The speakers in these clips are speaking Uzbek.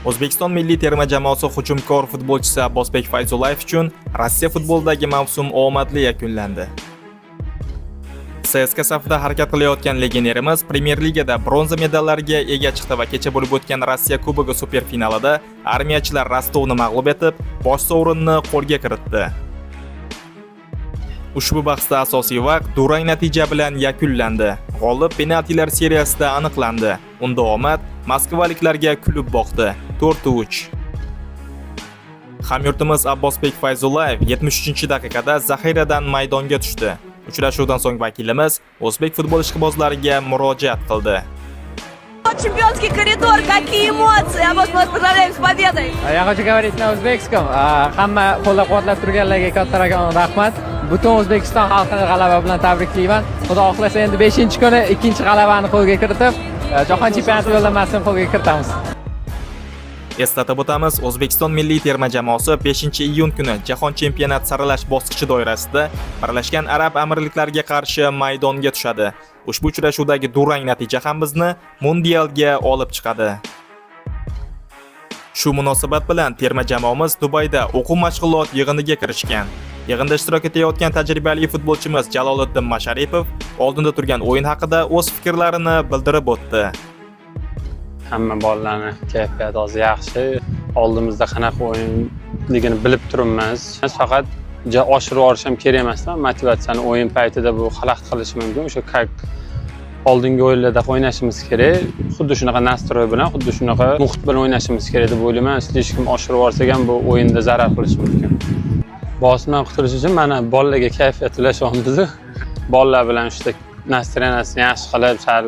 O'zbekiston milliy terma jamoasi hujumkor futbolchisi Abbosbek Fayzullayev uchun Rossiya futbolidagi mavsum omadli yakunlandi. CSKA safida harakat qilayotgan legionerimiz Premyer Ligada bronza medallarga ega chiqdi va kecha bo'lib o'tgan Rossiya Kubogi superfinalida armiyachilar Rostovni mag'lub etib, bosh sovrinni qo'lga kiritdi. Ushbu bahsda asosiy vaqt durang natija bilan yakunlandi. G'olib penaltilar seriyasida aniqlandi. Unda omad moskvaliklarga kulib boqdi. 4-3. Hamyurtimiz Abbosbek Fayzullayev 73-daqiqada zaxiradan maydonga tushdi. Uchrashuvdan so'ng vakilimiz o'zbek futbol ishqibozlariga murojaat qildi. Чемпионский коридор, какие эмоции! Аббос, мы вас поздравляем с победой! Я хочу говорить на узбекском. Hamma qo'llab-quvvatlab turganlarga kattakon rahmat. Butun O'zbekiston xalqini g'alaba bilan tabriklayman. Xudo xohlasa, endi 5-kuni ikkinchi g'alabani qo'lga kiritib, jahon chempionati yo'llanmasini qo'lga kiritamiz. Eslatib o'tamiz, O'zbekiston milliy terma jamoasi 5-iyun kuni Jahon chempionati saralash bosqichi doirasida Birlashgan Arab Amirliklariga qarshi maydonga tushadi. Ushbu uchrashuvdagi durang natija ham bizni mundialga olib chiqadi. Shu munosabat bilan terma jamoamiz Dubayda o'quv mashg'ulot yig'iniga kirishgan. Yig'inda ishtirok etayotgan tajribali futbolchimiz Jaloliddin Masharipov oldinda turgan o'yin haqida o'z fikrlarini bildirib o'tdi. Hamma bolalarni kayfiyati hozir yaxshi. Oldimizda qanaqa o'yinligini bilib turibmiz. Faqat ja oshirib yuborish ham kerak emasda motivatsiyani. O'yin paytida bu xalaqit qilishi mumkin. O'sha как oldingi o'yinlarda o'ynashimiz kerak, xuddi shunaqa настрой bilan, xuddi shunaqa muhit bilan o'ynashimiz kerak deb o'ylayman. Слишком oshirib yuborsak ham, bu o'yinda zarar qilishi mumkin. Bosimdan qutulish uchun mana bolalarga kayfiyat ulashyapmiz. Bolalar bilan shu настроение sini yaxshi qilib, sal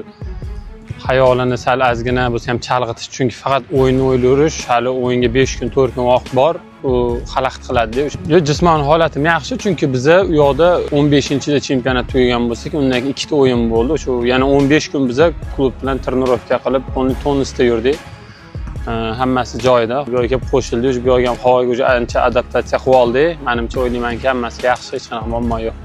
xayolini sal ozgina bo'lsa ham chalg'itish, chunki faqat o'yinni o'ylayverish, hali o'yinga 5 kun, 4 kun vaqt bor, u xalaqit qiladida. Yo'q, jismoniy holatim yaxshi, chunki biza u yoqda 15-da chempionat tugagan bo'lsak, undan keyin ikkita o'yin bo'ldi. Shu yana 15 kun biza klub bilan тренировка qilib, полный tonusda yurdik. Hammasi joyida. Bu yerga kelib qo'shildik, bu yerga ham havoga уже ancha adaptatsiya qilib oldik. Manimcha, o'ylaymanki, hammasi yaxshi, hech qanaqa muammo yo'q.